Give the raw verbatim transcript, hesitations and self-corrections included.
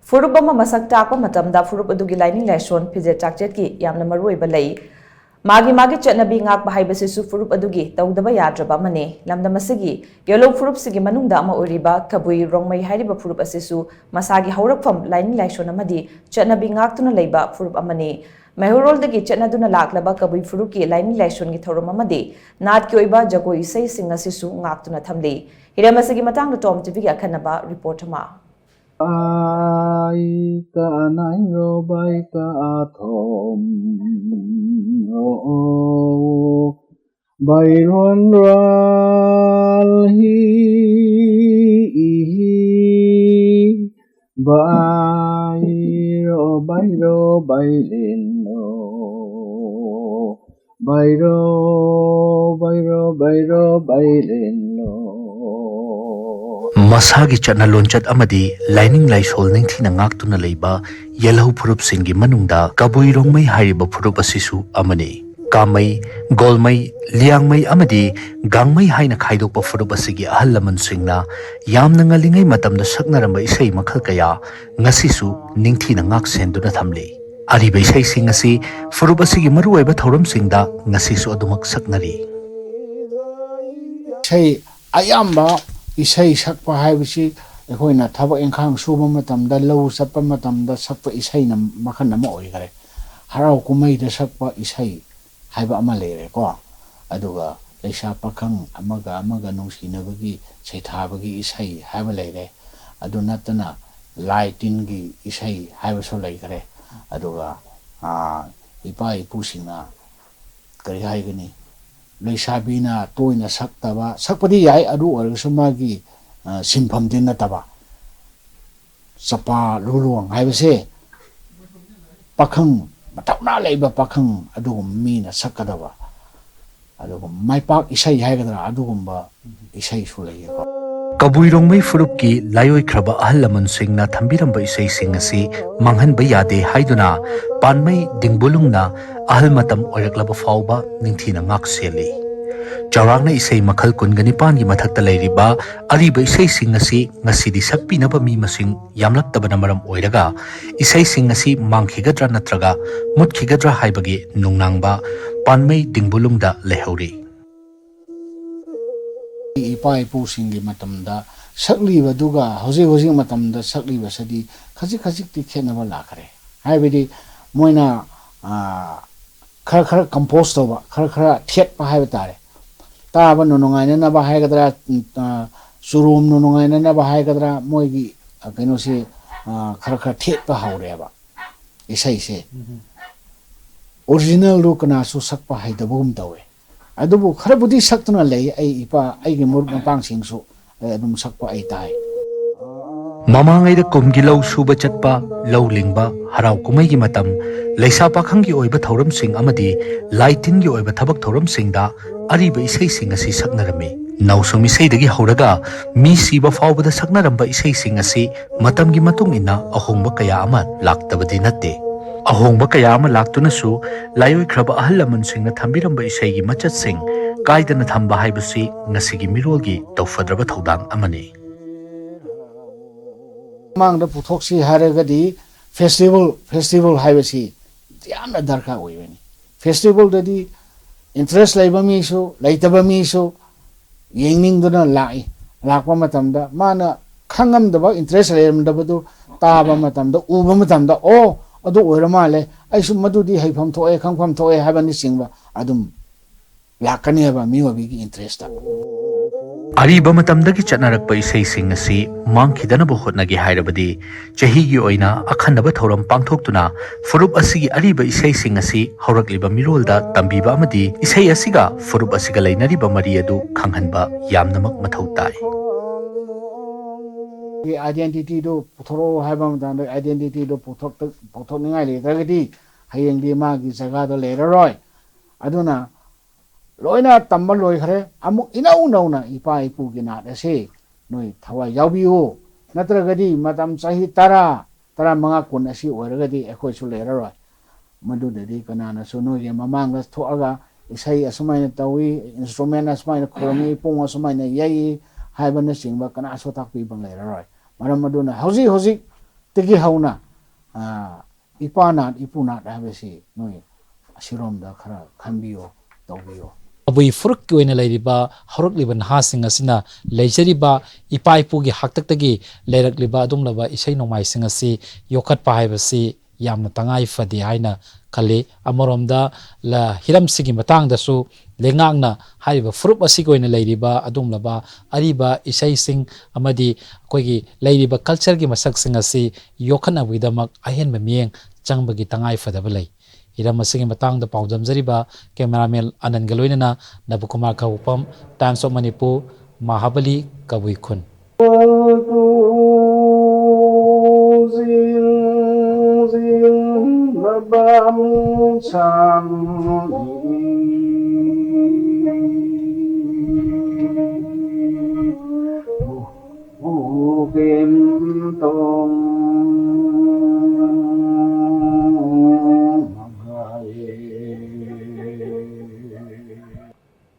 ꯐꯨꯔꯨꯞ ꯑꯃ ꯃꯁꯛ ꯇꯥꯛꯄ ꯃꯇꯝꯗ ꯐꯨꯔꯨꯞ ꯑꯗꯨꯒꯤ ꯂꯥꯏꯅꯤꯡ ꯂꯥꯏꯁꯣꯟ, ꯐꯤꯖꯦꯠ ꯆꯥꯛꯆꯦꯠꯀꯤ ꯌꯥꯝꯅ ꯃꯔꯨꯑꯣꯏꯕ ꯂꯩ꯫ ꯃꯥꯒꯤ ꯃꯥꯒꯤ ꯆꯠꯅꯕꯤ ꯉꯥꯛꯄ ꯍꯥꯏꯕꯁꯤꯁꯨ ꯐꯨꯔꯨꯞ ꯑꯗꯨꯒꯤ ꯇꯧꯗꯕ ꯌꯥꯗ꯭ꯔꯕ ꯑꯃꯅꯤ꯫ ꯂꯝꯗꯝ ꯑꯁꯤꯒꯤ ꯌꯦꯂꯧ ꯐꯨꯔꯨꯞꯁꯤꯒꯤ ꯃꯅꯨꯡꯗ ꯑꯃ ꯑꯣꯏꯔꯤꯕ ꯀꯕꯨꯏ ꯔꯣꯡꯃꯩ ꯍꯥꯏꯔꯤꯕ ꯐꯨꯔꯨꯞ ꯑꯁꯤꯁꯨ ꯃꯁꯥꯒꯤ ꯍꯧꯔꯛꯐꯝ, ꯂꯥꯏꯅꯤꯡ ꯂꯥꯏꯁꯣꯟ ꯑꯃꯗꯤ ꯆꯠꯅꯕꯤ ꯉꯥꯛꯇꯨꯅ ꯂꯩꯕ ꯐꯨꯔꯨꯞ ꯑꯃꯅꯤ꯫ ꯃꯩꯍꯧꯔꯣꯜꯗꯒꯤ ꯆꯠꯅꯗꯨꯅ ꯂꯥꯛꯂꯕ ꯀꯕꯨꯏ ꯐꯨꯔꯨꯞꯀꯤ ꯂꯥꯏꯅꯤꯡ ꯂꯥꯏꯁꯣꯟꯒꯤ ꯊꯧꯔꯝ ꯑꯃꯗꯤ ꯅꯥꯠꯀꯤ ꯑꯣꯏꯕ ꯖꯒꯣꯏ ꯏꯁꯩꯁꯤꯡ ꯑꯁꯤꯁꯨ ꯉꯥꯛꯇꯨꯅ ꯊꯝꯂꯤ꯫ ꯍꯤꯔꯝ ꯑꯁꯤꯒꯤ ꯃꯇꯥꯡꯗ ꯇꯣꯝ ꯇꯤꯚꯤꯒꯤ ꯑꯈꯟꯅꯕ ꯔꯤꯄꯣꯔꯠ ꯑꯃ꯫ Ai ka anai ro bai ka athom ro o. Bai ron ral hi i hi. Bai ro bai ro bai len ro. Bai ro bai ro bai ro bai len ro. ꯃꯁꯥꯒꯤ ꯆꯠꯅ ꯂꯣꯟꯆꯠ ꯑꯃꯗꯤ ꯂꯥꯏꯅꯤꯡ ꯂꯥꯏꯁꯣꯜ ꯅꯤꯡꯊꯤꯅ ꯉꯥꯛꯇꯨꯅ ꯂꯩꯕ ꯌꯦꯜꯍꯧ ꯐꯨꯔꯨꯞꯁꯤꯡꯒꯤ ꯃꯅꯨꯡꯗ ꯀꯕꯨꯏ ꯔꯣꯡꯃꯩ ꯍꯥꯏꯔꯤꯕ ꯐꯨꯔꯨꯞ ꯑꯁꯤꯁꯨ ꯑꯃꯅꯤ꯫ ꯀꯥꯃꯩ, ꯒꯣꯜꯃꯩ, ꯂꯤꯌꯥꯡꯃꯩ ꯑꯃꯗꯤ ꯒꯥꯡꯃꯩ ꯍꯥꯏꯅ ꯈꯥꯏꯗꯣꯛꯄ ꯐꯨꯔꯨꯞ ꯑꯁꯤꯒꯤ ꯑꯍꯜ ꯂꯃꯟꯁꯤꯡꯅ ꯌꯥꯝꯅ ꯉꯜꯂꯤꯉꯩ ꯃꯇꯝꯗ ꯁꯛꯅꯔꯝꯕ ꯏꯁꯩ ꯃꯈꯜ ꯀꯌꯥ ꯉꯁꯤꯁꯨ ꯅꯤꯡꯊꯤꯅ ꯉꯥꯛ ꯁꯦꯟꯗꯨꯅ ꯊꯝꯂꯤ꯫ ꯑꯔꯤꯕ ꯏꯁꯩꯁꯤꯡ ꯑꯁꯤ ꯐꯨꯔꯨꯞ ꯑꯁꯤꯒꯤ ꯃꯔꯨꯑꯣꯏꯕ ꯊꯧꯔꯝꯁꯤꯡꯗ ꯉꯁꯤꯁꯨ ꯑꯗꯨꯃꯛ ꯁꯛꯅꯔꯤ꯫ ꯏꯁꯩ ꯑꯌꯥꯝꯕ ꯏꯁꯩ ꯁꯛꯄ ꯍꯥꯏꯕꯁꯤ ꯑꯩꯈꯣꯏꯅ ꯊꯕꯛ ꯏꯪꯈꯥꯡ ꯁꯨꯕ ꯃꯇꯝꯗ, ꯂꯧ ꯆꯠꯄ ꯃꯇꯝꯗ ꯁꯛꯄ ꯏꯁꯩꯅ ꯃꯈꯜ ꯑꯃ ꯑꯣꯏꯈꯔꯦ꯫ ꯍꯔꯥꯎ ꯀꯨꯝꯍꯩꯗ ꯁꯛꯄ ꯏꯁꯩ ꯍꯥꯏꯕ ꯑꯃ ꯂꯩꯔꯦꯀꯣ꯫ ꯑꯗꯨꯒ ꯂꯩꯁꯥ ꯄꯥꯈꯪ ꯑꯃꯒ ꯑꯃꯒ ꯅꯨꯡꯁꯤꯅꯕꯒꯤ ꯁꯩꯊꯥꯕꯒꯤ ꯏꯁꯩ ꯍꯥꯏꯕ ꯂꯩꯔꯦ꯫ ꯑꯗꯨ ꯅꯠꯇꯅ ꯂꯥꯏ ꯇꯤꯟꯒꯤ ꯏꯁꯩ ꯍꯥꯏꯕꯁꯨ ꯂꯩꯈꯔꯦ꯫ ꯑꯗꯨꯒ ꯏꯄꯥ ꯏꯄꯨꯁꯤꯡꯅ ꯀꯔꯤ ꯍꯥꯏꯒꯅꯤ, ꯂꯩꯁꯥꯕꯤꯅ ꯇꯣꯏꯅ ꯁꯛꯇꯕ, ꯁꯛꯄꯗꯤ ꯌꯥꯏ, ꯑꯗꯨ ꯑꯣꯏꯔꯒꯁꯨ ꯃꯥꯒꯤ ꯁꯤꯟꯐꯝꯗꯤ ꯅꯠꯇꯕ꯫ ꯆꯄꯥ ꯂꯨꯂꯣꯡ ꯍꯥꯏꯕꯁꯦ ꯄꯥꯈꯪ, ꯃꯊꯧꯅꯥ ꯂꯩꯕ ꯄꯥꯈꯪ ꯑꯗꯨꯒꯨꯝꯕ ꯃꯤꯅ ꯁꯛꯀꯗꯕ, ꯑꯗꯨꯒ ꯃꯥꯏꯄꯥꯛ ꯏꯁꯩ ꯍꯥꯏꯒꯗ꯭ꯔꯥ, ꯑꯗꯨꯒꯨꯝꯕ ꯏꯁꯩꯁꯨ ꯂꯩꯌꯦꯀꯣ꯫ ꯀꯕꯨꯏ ꯔꯣꯡꯃꯩ ꯐꯨꯔꯨꯞꯀꯤ ꯂꯥꯏꯑꯣꯏꯈ꯭ꯔꯕ ꯑꯍꯜ ꯂꯃꯟꯁꯤꯡꯅ ꯊꯝꯕꯤꯔꯝꯕ ꯏꯁꯩꯁꯤꯡ ꯑꯁꯤ ꯃꯥꯡꯍꯟꯕ ꯌꯥꯗꯦ ꯍꯥꯏꯗꯨꯅ ꯄꯥꯟꯃꯩ ꯗꯤꯡꯕꯨꯂꯨꯡꯅ ꯑꯍꯜ ꯃꯇꯝ ꯑꯣꯏꯔꯛꯂꯕ ꯐꯥꯎꯕ ꯅꯤꯡꯊꯤꯅ ꯉꯥꯛ ꯁꯦꯜꯂꯤ꯫ ꯆꯥꯎꯔꯥꯛꯅ ꯏꯁꯩ ꯃꯈꯜ ꯀꯨꯟꯒ ꯅꯤꯄꯥꯟꯒꯤ ꯃꯊꯛꯇ ꯂꯩꯔꯤꯕ ꯑꯔꯤꯕ ꯏꯁꯩꯁꯤꯡ ꯑꯁꯤ ꯉꯁꯤꯗꯤ ꯁꯛꯄꯤꯅꯕ ꯃꯤ ꯃꯁꯤꯡ ꯌꯥꯝꯂꯛꯇꯕꯅ ꯃꯔꯝ ꯑꯣꯏꯔꯒ ꯏꯁꯩꯁꯤꯡ ꯑꯁꯤ ꯃꯥꯡꯈꯤꯒꯗ꯭ꯔꯥ ꯅꯠꯇ꯭ꯔꯒ ꯃꯨꯠꯈꯤꯒꯗ꯭ꯔꯥ ꯍꯥꯏꯕꯒꯤ ꯅꯨꯡꯅꯥꯡꯕ ꯄꯥꯟꯃꯩ ꯗꯤꯡꯕꯨꯂꯨꯡꯗ ꯂꯩꯍꯧꯔꯤ꯫ ꯏꯄꯥ ꯏꯄꯨꯁꯤꯡꯒꯤ ꯃꯇꯝꯗ ꯁꯛꯂꯤꯕꯗꯨꯒ ꯍꯧꯖꯤꯛ ꯍꯧꯖꯤꯛ ꯃꯇꯝꯗ ꯁꯛꯂꯤꯕꯁꯤꯗꯤ ꯈꯖꯤꯛ ꯈꯖꯤꯛꯇꯤ ꯈꯦꯠꯅꯕ ꯂꯥꯛꯈ꯭ꯔꯦ꯫ ꯍꯥꯏꯕꯗꯤ ꯃꯣꯏꯅ ꯈꯔ ꯈꯔ ꯀꯝꯄꯣꯁ ꯇꯧꯕ, ꯈꯔ ꯈꯔ ꯊꯦꯠꯄ ꯍꯥꯏꯕ ꯇꯥꯔꯦ꯫ ꯇꯥꯕꯅ ꯅꯨꯡꯉꯥꯏꯅꯅꯕ ꯍꯥꯏꯒꯗ꯭ꯔꯥ, ꯆꯨꯔꯣꯝꯅ ꯅꯨꯡꯉꯥꯏꯅꯅꯕ ꯍꯥꯏꯒꯗ꯭ꯔꯥ, ꯃꯣꯏꯒꯤ ꯀꯩꯅꯣꯁꯤ ꯈꯔ ꯈꯔ ꯊꯦꯠꯄ ꯍꯧꯔꯦꯕ꯫ ꯏꯁꯩꯁꯦ ꯑꯣꯔꯤꯖꯤꯅꯦꯜꯗꯨ ꯀꯅꯥꯁꯨ ꯁꯛꯄ ꯍꯩꯇꯕꯒꯨꯝ ꯇꯧꯋꯦ꯫ ꯑꯗꯨꯕꯨ ꯈꯔꯕꯨꯗꯤ ꯁꯛꯇꯨꯅ ꯂꯩ꯫ ꯑꯩ ꯏꯄꯥ, ꯑꯩꯒꯤ ꯃꯔꯨꯞ ꯃꯄꯥꯡꯁꯤꯡꯁꯨ ꯑꯗꯨꯝ ꯁꯛꯄ ꯑꯩ ꯇꯥꯏ꯫ ꯃꯃꯥꯡꯉꯩꯗ ꯀꯨꯝꯒꯤ ꯂꯧ ꯁꯨꯕ ꯆꯠꯄ, ꯂꯧ ꯂꯤꯡꯕ, ꯍꯔꯥꯎ ꯀꯨꯝꯍꯩꯒꯤ ꯃꯇꯝ, ꯂꯩꯁꯥ ꯄꯥꯈꯪꯒꯤ ꯑꯣꯏꯕ ꯊꯧꯔꯝꯁꯤꯡ ꯑꯃꯗꯤ ꯂꯥꯏ ꯇꯤꯟꯒꯤ ꯑꯣꯏꯕ ꯊꯕꯛ ꯊꯧꯔꯝꯁꯤꯡꯗ ꯑꯔꯤꯕ ꯏꯁꯩꯁꯤꯡ ꯑꯁꯤ ꯁꯛꯅꯔꯝꯃꯤ꯫ ꯅꯥꯎꯁꯨꯝ ꯏꯁꯩꯗꯒꯤ ꯍꯧꯔꯒ ꯃꯤ ꯁꯤꯕ ꯐꯥꯎꯕꯗ ꯁꯛꯅꯔꯝꯕ ꯏꯁꯩꯁꯤꯡ ꯑꯁꯤ ꯃꯇꯝꯒꯤ ꯃꯇꯨꯡ ꯏꯟꯅ ꯑꯍꯣꯡꯕ ꯀꯌꯥ ꯑꯃ ꯂꯥꯛꯇꯕꯗꯤ ꯅꯠꯇꯦ꯫ ꯑꯍꯣꯡꯕ ꯀꯌꯥ ꯑꯃ ꯂꯥꯛꯇꯨꯅꯁꯨ ꯂꯥꯏꯑꯣꯏꯈ꯭ꯔꯕ ꯑꯍꯜ ꯂꯃꯟꯁꯤꯡꯅ ꯊꯝꯕꯤꯔꯝꯕ ꯏꯁꯩꯒꯤ ꯃꯆꯠꯁꯤꯡ ꯀꯥꯏꯗꯅ ꯊꯝꯕ ꯍꯥꯏꯕꯁꯤ ꯉꯁꯤꯒꯤ ꯃꯤꯔꯣꯜꯒꯤ ꯇꯧꯐꯗ꯭ꯔꯕ ꯊꯧꯗꯥꯡ ꯑꯃꯅꯤ꯫ ꯃꯃꯥꯡꯗ ꯄꯨꯊꯣꯛꯁꯤ ꯍꯥꯏꯔꯒꯗꯤ ꯐꯦꯁꯇꯤꯚꯦꯜ, ꯐꯦꯁꯇꯤꯚꯦꯜ ꯍꯥꯏꯕꯁꯤ ꯌꯥꯝꯅ ꯗꯔꯀꯥꯔ ꯑꯣꯏꯕꯅꯤ꯫ ꯐꯦꯁꯇꯤꯚꯦꯜꯗꯗꯤ ꯏꯟꯇꯔꯦꯁ ꯂꯩꯕ ꯃꯤꯁꯨ ꯂꯩꯇꯕ ꯃꯤꯁꯨ ꯌꯦꯡꯅꯤꯡꯗꯨꯅ ꯂꯥꯛꯏ꯫ ꯂꯥꯛꯄ ꯃꯇꯝꯗ ꯃꯥꯅ ꯈꯪꯉꯝꯗꯕ, ꯏꯟꯇꯔꯦꯁ ꯂꯩꯔꯝꯗꯕꯗꯨ ꯇꯥꯕ ꯃꯇꯝꯗ, ꯎꯕ ꯃꯇꯝꯗ, "ꯑꯣ, ꯑꯗꯨ ꯑꯣꯏꯔ ꯃꯥꯜꯂꯦ, ꯑꯩꯁꯨ ꯃꯗꯨꯗꯤ ꯍꯩꯐꯝ ꯊꯣꯛꯑꯦ, ꯈꯪꯐꯝ ꯊꯣꯛꯑꯦ" ꯍꯥꯏꯕꯅꯆꯤꯡꯕ ꯑꯗꯨꯝ ꯂꯥꯛꯀꯅꯦꯕ ꯃꯤꯑꯣꯏꯕꯒꯤ ꯏꯟꯇꯔꯦꯁꯇ꯫ ꯑꯔꯤꯕ ꯃꯇꯝꯗꯒꯤ ꯆꯠꯅꯔꯛꯄ ꯏꯁꯩꯁꯤꯡ ꯑꯁꯤ ꯃꯥꯡꯈꯤꯗꯅꯕ ꯍꯣꯠꯅꯒꯦ ꯍꯥꯏꯔꯕꯗꯤ ꯆꯍꯤꯒꯤ ꯑꯣꯏꯅ ꯑꯈꯟꯅꯕ ꯊꯧꯔꯝ ꯄꯥꯡꯊꯣꯛꯇꯨꯅ ꯐꯨꯔꯨꯞ ꯑꯁꯤꯒꯤ ꯑꯔꯤꯕ ꯏꯁꯩꯁꯤꯡ ꯑꯁꯤ ꯍꯧꯔꯛꯂꯤꯕ ꯃꯤꯔꯣꯜꯗ ꯇꯝꯕꯤꯕ ꯑꯃꯗꯤ ꯏꯁꯩ ꯑꯁꯤꯒ ꯐꯨꯔꯨꯞ ꯑꯁꯤꯒ ꯂꯩꯅꯔꯤꯕ ꯃꯔꯤ ꯑꯗꯨ ꯈꯪꯍꯟꯕ ꯌꯥꯝꯅꯃꯛ ꯃꯊꯧ ꯇꯥꯏ꯫ ꯑꯥꯏꯗꯦꯟꯇꯤꯇꯤꯗꯨ ꯄꯨꯊꯣꯔꯛꯑꯣ ꯍꯥꯏꯕ ꯃꯇꯝꯗ ꯑꯥꯏꯗꯦꯟꯇꯤꯇꯤꯗꯨ ꯄꯨꯊꯣꯛꯇ-, ꯄꯨꯊꯣꯛꯅꯤꯡꯉꯥꯏ ꯂꯩꯇ꯭ꯔꯒꯗꯤ ꯍꯌꯦꯡꯗꯤ ꯃꯥꯒꯤ ꯖꯒꯥꯗꯣ ꯂꯩꯔꯔꯣꯏ꯫ ꯑꯗꯨꯅ ꯂꯣꯏꯅ ꯇꯝꯕ ꯂꯣꯏꯈ꯭ꯔꯦ꯫ ꯑꯃꯨꯛ ꯏꯅꯧ ꯅꯧꯅ ꯏꯄꯥ ꯏꯄꯨꯒꯤ ꯅꯥꯠ ꯑꯁꯤ ꯅꯣꯏ ꯊꯋꯥꯏ ꯌꯥꯎꯕꯤꯌꯨ꯫ ꯅꯠꯇ꯭ꯔꯒꯗꯤ ꯃꯇꯝ ꯆꯍꯤ ꯇꯔꯥ, ꯇꯔꯥꯃꯉꯥ, ꯀꯨꯟ ꯑꯁꯤ ꯑꯣꯏꯔꯒꯗꯤ ꯑꯩꯈꯣꯏꯁꯨ ꯂꯩꯔꯔꯣꯏ꯫ ꯃꯗꯨꯗꯗꯤ ꯀꯅꯥꯅꯁꯨ ꯅꯣꯏꯒꯤ ꯃꯃꯥꯡꯗ ꯊꯣꯛꯑꯒ ꯏꯁꯩ ꯑꯁꯨꯃꯥꯏꯅ ꯇꯧꯏ, ꯏꯟꯁꯇ꯭ꯔꯨꯃꯦꯟ ꯑꯁꯨꯃꯥꯏꯅ ꯈꯣꯡꯏ, ꯄꯨꯡ ꯑꯁꯨꯃꯥꯏꯅ ꯌꯩ ꯍꯥꯏꯕꯅꯆꯤꯡꯕ ꯀꯅꯥꯁꯨ ꯇꯥꯛꯄꯤꯕ ꯂꯩꯔꯔꯣꯏ꯫ ꯃꯔꯝ ꯑꯗꯨꯅ ꯍꯧꯖꯤꯛ ꯍꯧꯖꯤꯛꯇꯒꯤ ꯍꯧꯅ ꯏꯄꯥ ꯅꯥꯠ ꯏꯄꯨ ꯅꯥꯠ ꯍꯥꯏꯕꯁꯤ ꯅꯣꯏ ꯑꯁꯤꯔꯣꯝꯗ ꯈꯔ ꯈꯟꯕꯤꯌꯣ, ꯇꯧꯕꯤꯌꯣ꯫ ꯀꯕꯨꯏ ꯐꯨꯔꯨꯞꯀꯤ ꯑꯣꯏꯅ ꯂꯩꯔꯤꯕ ꯍꯧꯔꯛꯂꯤꯕ ꯅꯍꯥꯁꯤꯡ ꯑꯁꯤꯅ ꯂꯩꯖꯔꯤꯕ ꯏꯄꯥ ꯏꯄꯨꯒꯤ ꯍꯥꯛꯇꯛꯇꯒꯤ ꯂꯩꯔꯛꯂꯤꯕ ꯑꯗꯨꯒꯨꯝꯂꯕ ꯏꯁꯩ ꯅꯣꯡꯃꯥꯏꯁꯤꯡ ꯑꯁꯤ ꯌꯣꯛꯈꯠꯄ ꯍꯥꯏꯕꯁꯤ ꯌꯥꯝꯅ ꯇꯉꯥꯏ ꯐꯗꯦ ꯍꯥꯏꯅ ꯈꯜꯂꯤ꯫ ꯑꯃꯔꯣꯝꯗ ꯍꯤꯔꯝꯁꯤꯒꯤ ꯃꯇꯥꯡꯗꯁꯨ ꯂꯩꯉꯥꯛꯅ ꯍꯥꯏꯔꯤꯕ ꯐꯨꯔꯨꯞ ꯑꯁꯤꯒꯤ ꯑꯣꯏꯅ ꯂꯩꯔꯤꯕ ꯑꯗꯨꯒꯨꯝꯂꯕ ꯑꯔꯤꯕ ꯏꯁꯩꯁꯤꯡ ꯑꯃꯗꯤ ꯑꯩꯈꯣꯏꯒꯤ ꯂꯩꯔꯤꯕ ꯀꯜꯆꯔꯒꯤ ꯃꯁꯛꯁꯤꯡ ꯑꯁꯤ ꯌꯣꯛꯈꯠꯅꯕꯒꯤꯗꯃꯛ ꯑꯍꯦꯟꯕ ꯃꯤꯠꯌꯦꯡ ꯆꯪꯕꯒꯤ ꯇꯉꯥꯏ ꯐꯗꯕ ꯂꯩ꯫ ꯍꯤꯔꯝ ꯑꯁꯤꯒꯤ ꯃꯇꯥꯡꯗ ꯄꯥꯎꯗꯝꯖꯔꯤꯕ ꯀꯦꯃꯦꯔꯥꯃꯦꯟ ꯑꯅꯟꯒ ꯂꯣꯏꯅꯅ ꯅꯕꯀꯨꯃꯥꯔ ꯈꯥꯕꯣꯛꯐꯝ, Times of Manipur, ꯃꯍꯥꯕꯂꯤ, ꯀꯕꯨꯏ ꯈꯨꯟ꯫